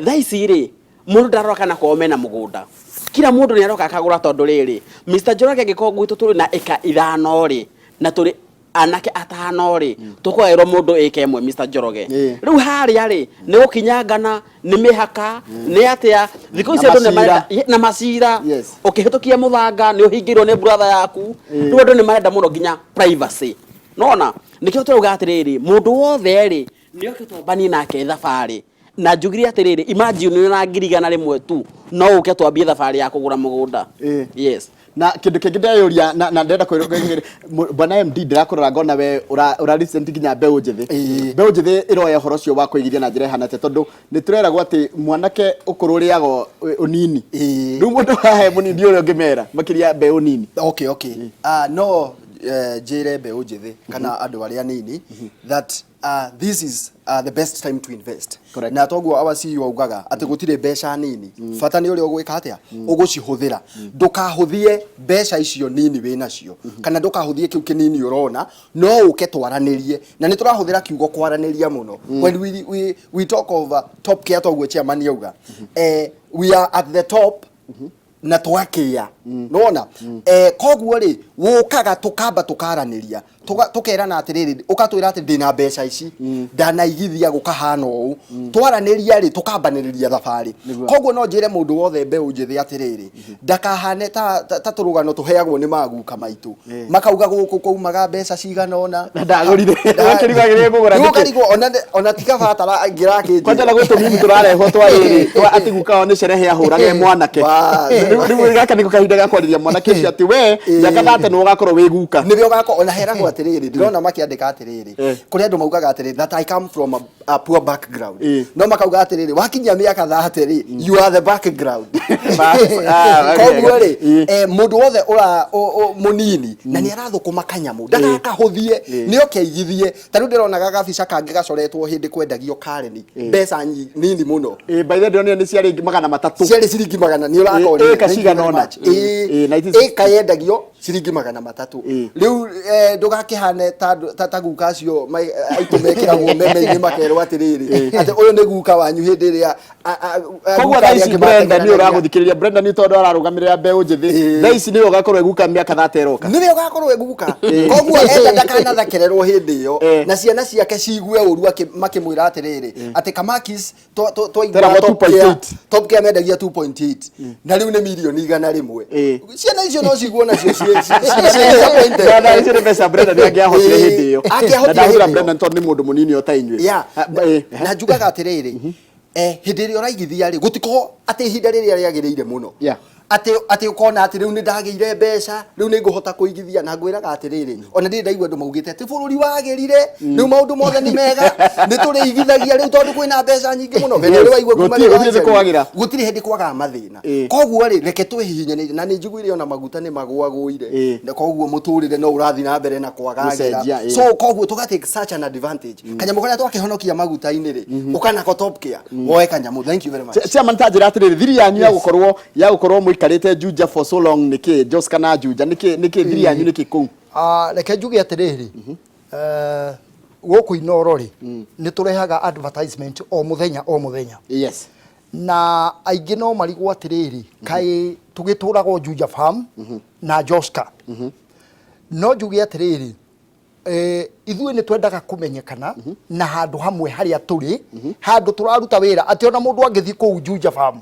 thaa ici rĩ, mũndũ ndarora kana kwao mena mũgũnda. Kila mũndũ nĩ aroka akagũra, tondũ rĩrĩ, Mr Njoroge, angĩkorwo gwitũ tũrĩ na ĩka 5 rĩ, na tũrĩ anake atano rĩ, tũkũgaĩrwo mũndũ ĩka 1, Mr Njoroge. Rĩu harĩa rĩ, nĩ gũkinyangana, nĩ mĩhaka, nĩ atĩa thikũ ici Na andũ nĩ macira. marenda na macira. Ũkĩhĩtũkia mũthanga nĩ ũhingĩirwo nĩ brother yaku. Rĩu andũ nĩ marenda mũno nginya privacy, nona nĩkĩo tũrauga atĩrĩrĩ, mũndũ wothe rĩ, nĩ oke twambanie nake thabarĩ. Na njugire atĩrĩrĩ, imagine wĩna 100,000 tu, no ũke twambie thabarĩ ya kũgũra mũgũnda. Yes. Na kindu kingi ndeyũria na ndĩrenda kwĩrwo, bwana MD, ndĩrakũrora ngona we ũra represent nginya mbeũ njĩthĩ. Mbeũ njĩthĩ ĩroya ũhoro ũcio wa kũigithia na njĩra ĩhana atĩa? Tondũ nĩ tũreragwo atĩ mwanake ũkũrũ ũrĩago ũnini. Rĩu mũndũ haha e mũnini, ũrĩa ũngĩmera makĩria mbeũ nini? Okay. No njĩre mbeũ njĩthĩ kana andũ arĩa anini that this is the best time to invest. Na toguo our CEO augaga atĩ gũtirĩ mbeca nini, bata nĩ ũrĩa ũgwĩka atĩa ũgũcihũthĩra. Ndũkahũthie mbeca icio nini wĩ nacio, kana ndũkahũthie kĩu kĩnini ũrona. No ũke twaranĩrie, na nĩ tũrahũthĩra kiugo kwaranĩria mũno when we talk of Top Care. Toguo chairman auga, we are at the top na twakĩa nona. Koguo rĩ, wũkaga tũkamba tũkaranĩria, tũkerana atĩrĩrĩ, ũkatwĩra atĩ ndĩna mbeca ici, ndanaigithia gũkahana ũũ. Twaranĩria rĩ, tũkambanĩrĩria thabarĩ. Koguo no njĩre mũndũ wothe mbeũ njĩthĩ atĩrĩrĩ, ndakahane ta tũrũgano tũheagwo nĩ maguka maitũ, makauga gũkũ kwaumaga mbeca cigana ũna. Na ndagũrire. Ũgakĩrigwo agĩrĩire kũgũra Rĩu nĩkĩ? ũkarigwo ona ti kaba ngĩrakĩnjĩra. Kwanja na gwĩ tũmimi tũrarehwo twa rĩrĩ twa atĩ guka wao nĩ cerehe ahũraga e mwanake. Rĩu gaka nĩko kahinda ga kwarĩria mwanake ũcio atĩ we mĩaka 30 nĩwe ũgakorwo wĩ guka. Nĩwe ũgakorwo. Ona heragwo atĩrĩrĩ, ndĩrona makĩandĩka atĩrĩrĩ, kũrĩ andũ maugaga atĩrĩrĩ that I come from a poor background, no makauga atĩrĩrĩ, wakinyia mĩaka 30 rĩ, you are the background. Ah, okay. Koguo rĩ, mũndũ wothe ũra mũnini na nĩ arathũkũma kanyamũ, ndagakahũthie, nĩ oke aigithie. Ta rĩu ndĩronaga gabica kangĩ gacoretwo hĩndĩ kwendagio Karen mbeca nini mũno. By the way, ndĩronire nĩ ciarĩ 300. Ciarĩ ciringi magana, nĩ ũrakonire? Ĩka cigana ũna. 1960. Ĩka yendagio ciringi 300. Rĩu ndũgakĩhane ta guka acio aitũ mekĩragwo meme-inĩ makerwo. Makerwo atĩrĩrĩ, atĩ ũyũ nĩ guka wanyu hĩndĩ ĩrĩa Koguo guka thaa arĩa ici angĩ Brenda nĩ matengeranagia. ũragũthikĩrĩria. Brenda nĩ tondũ ararũgamĩrĩra mbeũ njĩthĩ. Thaa ici nĩwe ũgakorwo eguka mĩaka 30 ĩroka. Nĩwe ũgakorwo eguka. Koguo enda ndakanathekererwo hĩndĩ ĩyo na ciana ciake ciigue ũru makĩmwĩra atĩrĩrĩ, atĩ Kamakis twaigua Teragwo Top Care, 2.8. Top Care mendagia 2.8 na rĩu nĩ mirioni 100. Ciana icio no ciguo nacio ciĩ disappointed. Na icio nĩ mbeca Brenda nĩ angĩahotire hĩndĩ ĩyo. Angĩahotire Na ndahũthĩra hĩndĩ ĩyo. Brenda tondũ nĩ mũndũ mũnini o ta inyuĩ. Ah, Na njugaga atĩrĩrĩ, hĩndĩ ĩrĩa ũraigithia rĩ, gũtikorwo atĩ ihinda rĩrĩa rĩagĩrĩire mũno, atĩ ũkona atĩ rĩu nĩ ndagĩire mbeca, rĩu nĩ ngũhota kũigithia. Na ngwĩraga atĩrĩrĩ, ona ndirĩ ndaigua andũ maugĩte atĩ bũrũri wagĩrire, rĩu maũndũ mothe nĩ mega, nĩ tũrĩigithagia rĩu tondũ kwĩna mbeca nyingĩ mũno. Hĩndĩ ĩrĩa waigua kuma Gũtirĩ rĩrĩa gũtirĩ wanjaririe, kwagĩra. Gũtirĩ hĩndĩ kwagaga mathĩna. Koguo rĩ, reke twĩhihinyanĩrie, na nĩ njiguire ona maguta nĩ magũagũire, na koguo mũtũrĩre no ũrathiĩ na mbere na kwagagĩra. Gũcenjia. So koguo tũga take such an advantage. Kanyamũ karĩa twakĩhonokia maguta-inĩ rĩ, ũkanako Top Care, woe kanyamũ. Thank you very much. Chairman, ta njĩra atĩrĩrĩ, thiri yanyu ya gũkorwo mũikarĩte Juja for so long nĩkĩ? Jos kana Juja, nĩkĩ thiri yanyu nĩkĩ kũu? Ah, reke njuge atĩrĩrĩ, gũkũ Inoro rĩ, nĩ tũrehaga advertisement o mũthenya o mũthenya. Na aingĩ no marigwo atĩrĩrĩ, kaĩ tũgĩtũragwo Juja Farm na Joska? No njuge atĩrĩrĩ, ithuĩ nĩ twendaga kũmenyekana na handũ hamwe harĩa tũrĩ, handũ tũraruta wĩra, atĩ ona mũndũ angĩthiĩ kũu Juja Farm,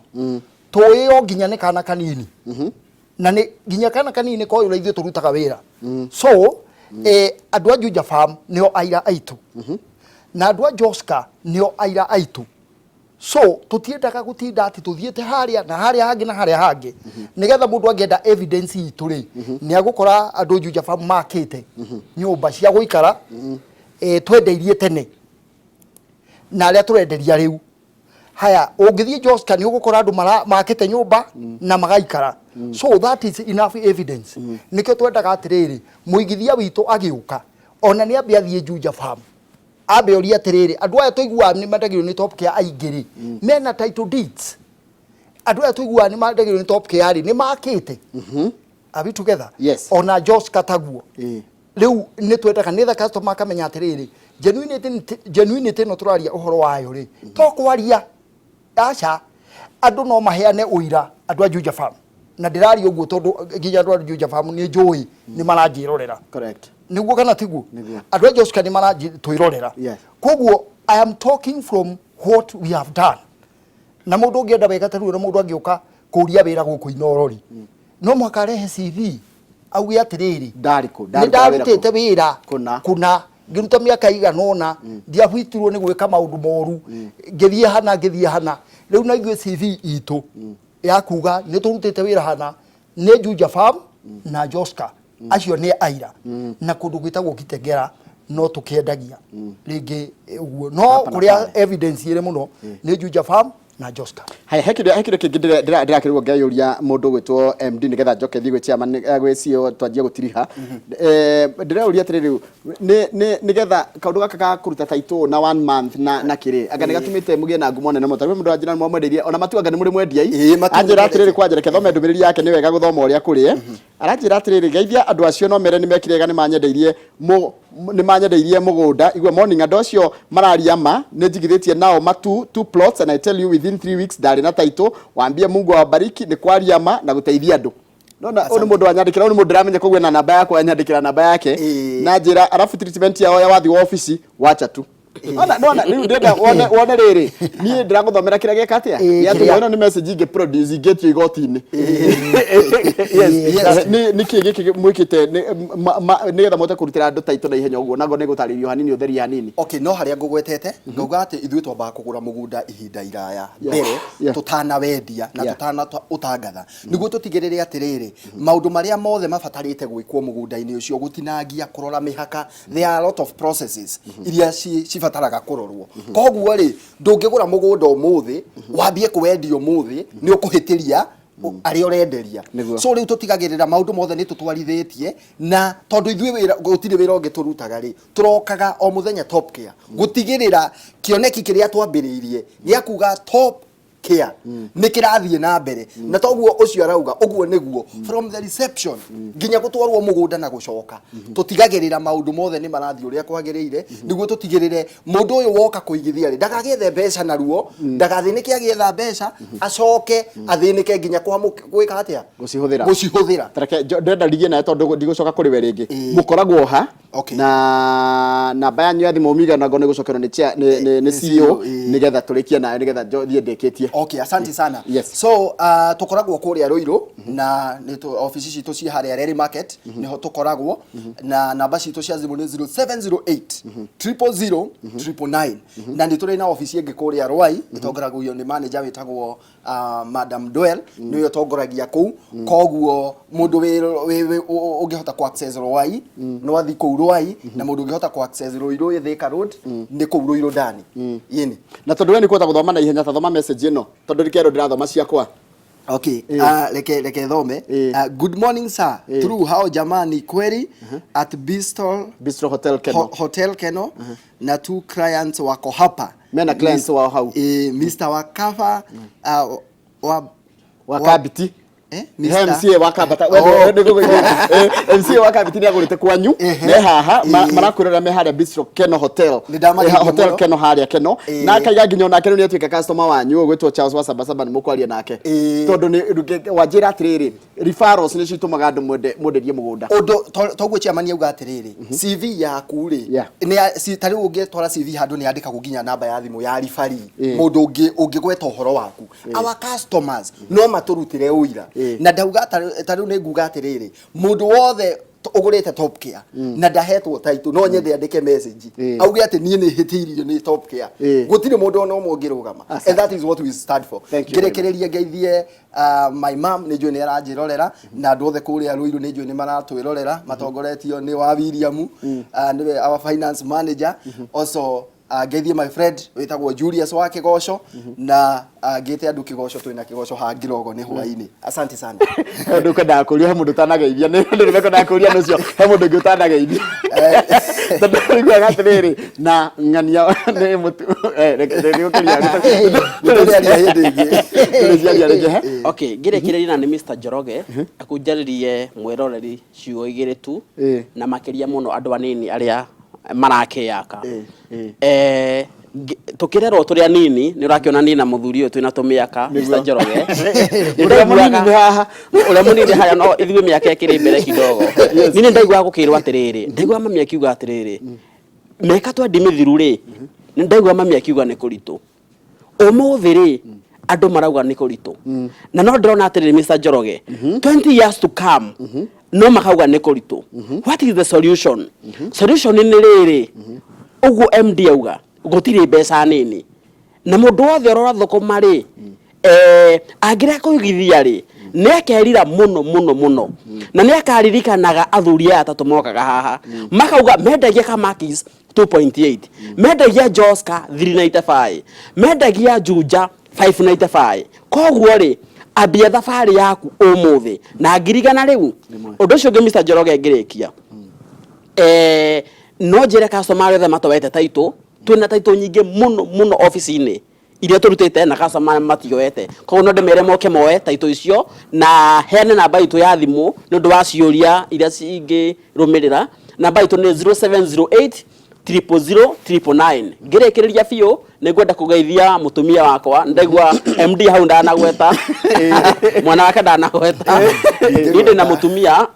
tũĩo nginya nĩ kana kanini, na nĩ nginya kana kanini koĩ ũrĩa ithuĩ tũrutaga wĩra. So andũ a Juja Farm nĩo aira aitũ, na andũ a Joska nĩo aira aitũ. So tũtiendaga gũtinda atĩ tũthiĩte harĩa na harĩa hangĩ na harĩa hangĩ. Nĩgetha mũndũ angĩenda evidence itũ rĩ, nĩ agũkora andũ Juja Farm makĩte nyũmba cia gũikara, twendeirie tene na arĩa tũrenderia rĩu. Haya, ũngĩthiĩ Joska nĩ ũgũkora andũ makĩte nyũmba na magaikara. So that is enough evidence. Nĩkĩo twendaga atĩrĩrĩ, mũigithia witũ agĩũka, ona nĩ ambe athiĩ Juja Farm, ambe orie atĩrĩrĩ, andũ aya tũiguaga nĩ mendagĩrio nĩ Top Care aingĩ rĩ, mena title deeds? Andũ aya tũiguaga nĩ mendagĩrio nĩ Top Care rĩ, nĩ makĩte? Are we together? Yes. Ona Joska taguo. Rĩu nĩ twendaga nĩgetha customer akamenya atĩrĩrĩ, genuinity ĩno tũraria ũhoro wayo rĩ, to kwaria, aca. Andũ no maheane ũira, andũ a Juja Farm, na ndĩraria ũguo tondũ nginya andũ a Juja Farm nĩ njũĩ nĩ maranjĩrorera. Nĩguo kana tiguo? Nĩguo. Andũ a Joska nĩ maratwĩrorera. Koguo I am talking from what we have done. Na mũndũ ũngĩenda wega ta rĩu, ona mũndũ angĩũka kũria wĩra gũkũ Inoro rĩ, no mũhaka arehe CV, auge atĩrĩrĩ, Ndarĩ kũ? nĩ Ndarutaga wĩra kũ? Ndarutĩte wĩra Kũna. Kũna, ngĩruta mĩaka igana ũna, ndiabuitirwo nĩ gwĩka maũndũ moru, ngĩthiĩ hana, ngĩthiĩ hana. Rĩu na ithuĩ CV itũ ya kuga nĩ tũrutĩte wĩra hana nĩ Juja Farm na Joska, acio nĩ aira, na kũndũ gwĩtagwo Kitengera no tũkĩendagia rĩngĩ ũguo, no Hapa na kũrĩa pale. evidence ĩrĩ mũno nĩ Juja Farm na Joska. Haya, he kĩndũ kĩngĩ ndĩrakĩrigwo ngeyũria mũndũ gwĩtwo MD, nĩgetha njoke thiĩ gwĩ chairman, gwĩ CEO, twanjie gũtiriha. Ndĩreuria atĩrĩrĩ, nĩ nĩgetha kaũndũ gaka ga kũruta title na one month na kĩrĩ anga nĩ gatũmĩte mũgĩe na ngumo nene mũno? Tarĩu mũndũ anjĩra nĩ mwamwendeirie ona matu, anga nĩ mũrĩ mwendia? Ĩĩ, matu Anjĩra nĩ atĩrĩrĩ, twendete. kwanja reke thome ndũmĩrĩri yake, nĩ wega gũthoma ũrĩa kũrĩ. Aranjĩra atĩrĩrĩ, geithia andũ acio, no mere nĩ mekire wega, nĩ manyendeirie mũgũnda. Igua morning, andũ acio mararia ma, nĩ njigithĩtie nao matu two plots, and I tell you, within 3 weeks ndarĩ na title. Wambie Mungu awabariki nĩ kwaria ma na gũteithia andũ. Nona ũyũ nĩ mũndũ wanyandĩkĩra, ũyũ nĩ mũndũ ndĩramenya, koguo ena namba yakwa, yanyandĩkĩra namba yake. Na njĩra arabu treatment yao ya wathi wa obici wacha tu. Nona nona rĩu ndĩrenda wone rĩrĩ, niĩ ndĩragũthomera kĩrĩa gĩka atĩa. Gĩatũmwo. Kĩrĩa. Ĩno nĩ message ingĩ produce ingĩtio igoti-inĩ. Yes. Nĩ kĩ gĩkĩ mwĩkĩte nĩgetha mũhote kũrutĩra andũ title na ihenya ũguo? Nago nĩ gũtarĩrio hanini, ũtherie hanini. Okay, no harĩa ngũgwetete ngauga atĩ ithuĩ twambaga kũgũra mũgũnda ihinda iraya mbere tũtanawendia na tũtana ũtangatha, nĩguo tũtigĩrĩre atĩrĩrĩ, maũndũ marĩa mothe mabatarĩte gwĩkwo mũgũnda-inĩ ũcio, gũtinangia, kũrora mĩhaka, there are a lot of processes iria cibataraga kũrorwo. Koguo rĩ, ndũngĩgũra mũgũnda ũmũthĩ wambie kũwendia ũmũthĩ, nĩ ũkũhĩtĩria arĩa ũrenderia. So rĩu tũtigagĩrĩra maũndũ mothe nĩ tũtwarithĩtie, na tondũ ithuĩ wĩra gũtirĩ wĩra ũngĩ tũrutaga rĩ, tũrokaga o mũthenya Top Care gũtigĩrĩra kĩoneki kĩrĩa twambĩrĩirie gĩa kuga top Care nĩ kĩrathiĩ na mbere na toguo ũcio arauga ũguo nĩguo from the reception nginya gũtwarwo mũgũnda na gũcoka tũtigagĩrĩra maũndũ mothe nĩ marathiĩ ũrĩa kwagĩrĩire nĩguo tũtigĩrĩre mũndũ ũyũ woka kũigithia rĩ ndagagĩethe mbeca naruo ndagathĩnĩke agĩetha mbeca acoke athĩnĩke nginya gwĩka atĩa? Gũcihũthĩra. Gũcihũthĩra. Tareke ndĩrenda ndigie nawe tondũ ndigũcoka kũrĩ we rĩngĩ. Mũkoragwo ha? Okay. Na namba yanyu ya thimũ migana ngo nĩ gũcokerwo nĩ chair nĩ CEO CEO, ĩĩ. nĩgetha tũrĩkie nayo nĩgetha thiĩ ndĩkĩtie. Okay, asante sana. Yes. So, tũkoragwo kũrĩa Ruiru na nĩ ofici citũ ciĩ harĩa Reri Market nĩho tũkoragwo na namba citũ cia thimũ nĩ 0708 000 999 na nĩ tũrĩ na ofici ĩngĩ kũrĩa Ruai ĩtongoragio nĩ manager wĩtagwo Madam Doel nĩwe ũtongoragia kũu koguo mũndũ ũngĩhota kũ access Ruai no athi kũu Ruai na mũndũ ũngĩhota kũ access Ruiru Thika Road nĩ kũu Ruiru ndani yĩni. Na tondũ we nĩ kũhota gũthoma na ihenya ta thoma message ĩno tondũ ndĩkerwo ndĩrathoma ciakwa. Okay, reke thome. Good morning sir. True how jamani kweli at Bistro Bistro Hotel Keno. Hotel Keno na two clients wako hapa. Mena clients wao hau. Mr. Wakafa wa wa Kabiti. Mr. MCA wa Kabata. Oh. MCA wa Kabiti nĩ agũrĩte kwanyu. Me haha, marakwĩrora me harĩa Bistro Keno Hotel. Nĩ ndamageithia Hotel mũno. Keno harĩa Keno. Na akaiga nginya onake rĩu nĩ atuĩka customer wanyu, ũgwĩtwo Charles wa Sabasaba nĩ mũkwaria nake. Tondũ nĩ wanjĩra atĩrĩrĩ, referrals nĩcio itũmaga andũ mwenderie mũgũnda. Ũndũ toguo chairman auga atĩrĩrĩ, CV yaku rĩ, nĩ ya, ta rĩu ũngĩtwara CV handũ nĩ yandĩkagwo nginya namba ya thimũ ya referee, mũndũ ũngĩgweta ũhoro waku. Our customers no matũrutĩre ũira. Na ndauga ta rĩu nĩ nguga atĩrĩrĩ, mũndũ wothe ũgũrĩte Top Care na ndahetwo title no nyende andĩke message auge atĩ niĩ nĩ hĩtĩirio nĩ Top Care. Gũtirĩ mũndũ ona ũmwe ũngĩrũgama. Asante. And that is what we stand for. Thank you very much. Ngĩrĩkĩrĩria ngeithie my mom nĩ njũĩ nĩ aranjĩrorera na andũ othe kũrĩa Ruiru nĩ njũĩ nĩ maratwĩrorera matongoretio nĩ wa William, nĩwe our finance manager. Also ngeithie my friend wĩtagwo Julius wa Kĩgoco na ngĩte andũ Kĩgoco twĩna Kĩgoco ha Ngirogo nĩ hwainĩ. Asante sana. He mũndũ ũkwendaga kũria, he mũndũ ũtanageithia. Nĩ andũ nĩ mekwendaga kũria nĩ ũcio, he mũndũ ũngĩ ũtanageithia. Tondũ ũiguaga atĩrĩrĩ, na ng'ania nĩ mũtu, reke nĩgũkĩria. Nĩtũrĩaria hĩndĩ ĩngĩ. Tũrĩciaria rĩngĩ, he? Okay, ngĩrĩkĩrĩria na nĩ Mr. Njoroge, akunjarĩrie mwĩroreri ciugo igĩrĩ tu, na makĩria mũno andũ anini arĩa marakĩyaka. Tũkĩrerwo tũrĩ anini, nĩ ũrakĩona niĩ na mũthuri ũyũ twĩna tũmĩaka, Mr. Njoroge. Ũrĩa mũnini nĩ haha. Ũrĩa mũnini harĩa, no ithuĩ mĩaka ĩkĩrĩ mbere kidogo. Niĩ nĩ ndaiguaga gũkĩrwo atĩrĩrĩ, ndaiguaga mami akiuga atĩrĩrĩ, mĩaka twendi mĩthiru rĩ, nĩ ndaiguaga mami akiuga nĩ kũritũ. Ũmũthĩ rĩ, andũ marauga nĩ kũritũ. Na no ndĩrona atĩrĩrĩ, Mr. Njoroge, 20 years to come, no makauga nĩ kũritũ. What is the solution? Solution nĩ rĩrĩ, ũguo MD auga, gũtirĩ mbeca nini. Na mũndũ wothe ũrora thũkũma rĩ, angĩrega kũigithia rĩ, nĩ akerira mũno mũno mũno. Na nĩ akaririkanaga athuri aya atatũ mokaga haha. Makauga mendagia Kamakis 2.8, mendagia Joska 395, mendagia Juja 595. Koguo rĩ, ambia thabarĩ yaku ũmũthĩ na ngirigana rĩu. Ũndũ ũcio ũngĩ Mr. Njoroge ngĩrĩkia, no njĩre customer arĩa othe matoete title, twĩna title nyingĩ mũno mũno ofici-inĩ iria tũrutĩte na customer matioete. Koguo no ndĩmere moke moe title icio na heane namba itũ ya thimũ nĩ ũndũ wa ciũria iria cingĩrũmĩrĩra. Namba itũ nĩ zero seven zero eight triple zero triple nine. Ngĩrĩkĩrĩria biũ nĩ ngwenda kũgeithia mũtumia wakwa, ndaigua MD hau ndanagweta, mwana wake ndanagweta. Niĩ ndĩna mũtumia,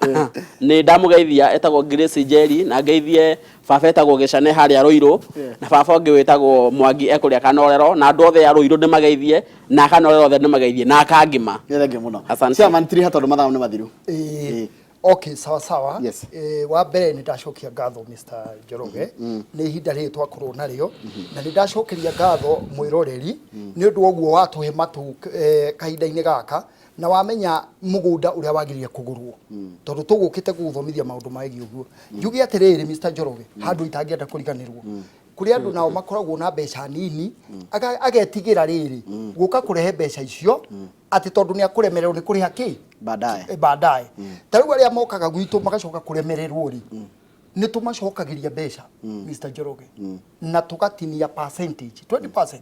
nĩ ndamũgeithia, etagwo Grace Njeri, na ngeithie baba etagwo Gĩcane harĩa Ruiru, na baba ũngĩ wĩtagwo Mwangi ekũrĩa Kanorero, na andũ othe a Ruiru ndĩmageithie, na Kanorero othe ndĩmageithie, na Kangima. Nĩ thengiũ mũno. Asante. Chairman, tiriha tondũ mathaa nĩ mathiru. Okay, sawa sawa. Yes. Wa mbere nĩ ndacokia ngatho Mr. Njoroge nĩ ihinda rĩrĩ twakorwo narĩo, na nĩ ndacokeria ngatho mwĩroreri nĩ ũndũ wa ũguo watũhe matũ kahinda-inĩ gaka, na wamenya mũgũnda ũrĩa wagĩrĩire kũgũrwo, tondũ tũgũkĩte gũgũthomithia maũndũ megiĩ ũguo. Njuge atĩrĩrĩ Mr. Njoroge, handũ itangĩenda kũriganĩrwo, kũrĩ andũ nao makoragwo na mbeca nini, agetigĩra rĩrĩ gũka kũrehe mbeca icio atĩ tondũ nĩ akũremererwo nĩ kũrĩha kĩ Baadaye. Baadaye. Ta rĩu arĩa mokaga gwitũ magacoka kũremererwo rĩ, Nĩ tũmacokagĩria mbeca, Mr. Njoroge, na tũgatinia percentage 20%,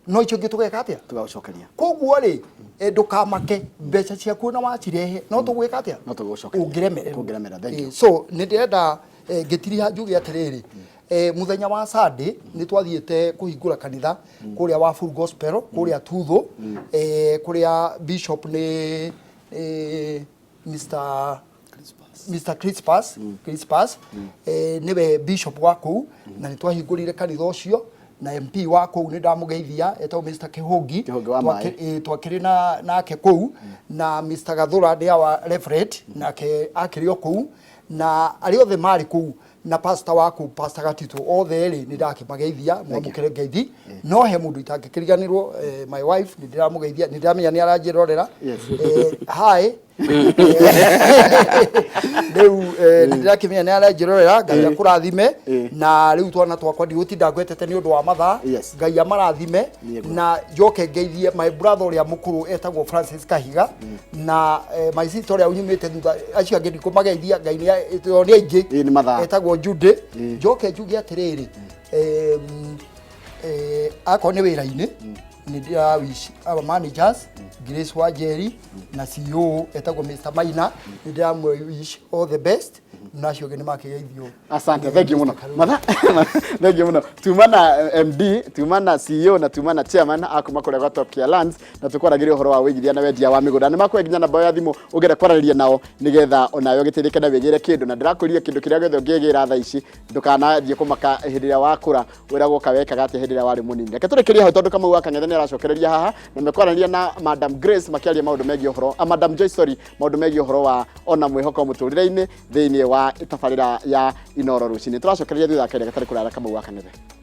no icio ingĩ tũgeka atĩa? Tũgagũcokeria. Koguo rĩ, ndũkamake, mbeca ciaku na wacirehe no tũgwĩka atĩa? No tũgũcokeria. Ũngĩremererwo. Ũngĩremera, thank you. So nĩ ndĩrenda ngĩtiriha njuge atĩrĩrĩ, mũthenya wa Sunday nĩ twathiĩte kũhingũra kanitha kũrĩa wa Full Gospel kũrĩa Tutho, kũrĩa bishop nĩ Mr. Crispas, nĩwe bishop wa kũu, na nĩ twahingũrire kanitha ũcio na MP wa kũu nĩ ndamũgeithia, etagwo Mr. Kĩhũngi. Kĩhũngi wa maĩ. Twakĩrĩ na nake kũu, na Mr. Gathũra nĩ our reverend, nake akĩrĩ o kũu, na arĩa othe marĩ kũu na pastor wa kũu, Pastor Gatito, othe rĩ, nĩ ndakĩmageithia, mwamũkĩre ngeithi. No he mũndũ itangĩkĩriganĩrwo, my wife, nĩ ndĩramũgeithia, nĩ ndĩramenya nĩ aranjĩrorera. Hi. Rĩu nĩ ndĩrakĩmenya nĩ aranjĩrorera. Ngai akũrathime. Na rĩu twana twakwa ndigũtinda ngwetete nĩ ũndũ wa mathaa. Ngai amarathime. Na njoke ngeithie my brother ũrĩa mũkũrũ etagwo Francis Kahiga, na my sister ũrĩa unyumĩte thutha, acio angĩ ndikũmageithia, Ngai nĩ tondũ nĩ aingĩ. Ĩĩ, nĩ mathaa. Etagwo Jude. Njoke njuge atĩrĩrĩ, akorwo nĩ wĩra-inĩ, nĩ ndĩra wish our managers Grace Wanjeri na CEO etagwo Mr. Maina, nĩ ndĩramwe wish all the best, na acio angĩ nĩ makĩgeithio. Asante, thank you muno. Matha, thank you muno. Tuma na MD, tuma na CEO na tuma na chairman akuma kũrĩa gwa Top Care Lands, na tũkwaragĩria ũhoro wa wĩigithia na wendia wa mĩgũnda. Nĩ makũhe nginya namba ya thimũ ũngĩenda kwaranĩria nao nĩgetha onawe ũgĩteithĩke na wĩgĩre kĩndũ. Na ndĩrakũria kĩndũ kĩrĩa gĩothe ũngĩgĩra thaa ici, ndũkanathiĩ kũmaka hĩndĩ ĩrĩa wakũra wĩragwo ka wekaga atĩa hĩndĩ ĩrĩa warĩ mũnini. Reke tũrĩkĩrie hau tondũ Kamau wa Kang'ethe nĩ aracokereria haha na mekwaranĩria na Madam Grace makĩaria maũndũ megiĩ ũhoro, ah, Madam Joyce, sorry, maũndũ megiĩ ũhoro wa ona mwĩhoko mũtũrĩre-inĩ thĩinĩ wa tabarĩra ya Inoro rũcinĩ. Tũracokereria thutha wa kahinda gatarĩ kũraya na Kamau wa Kang'ethe.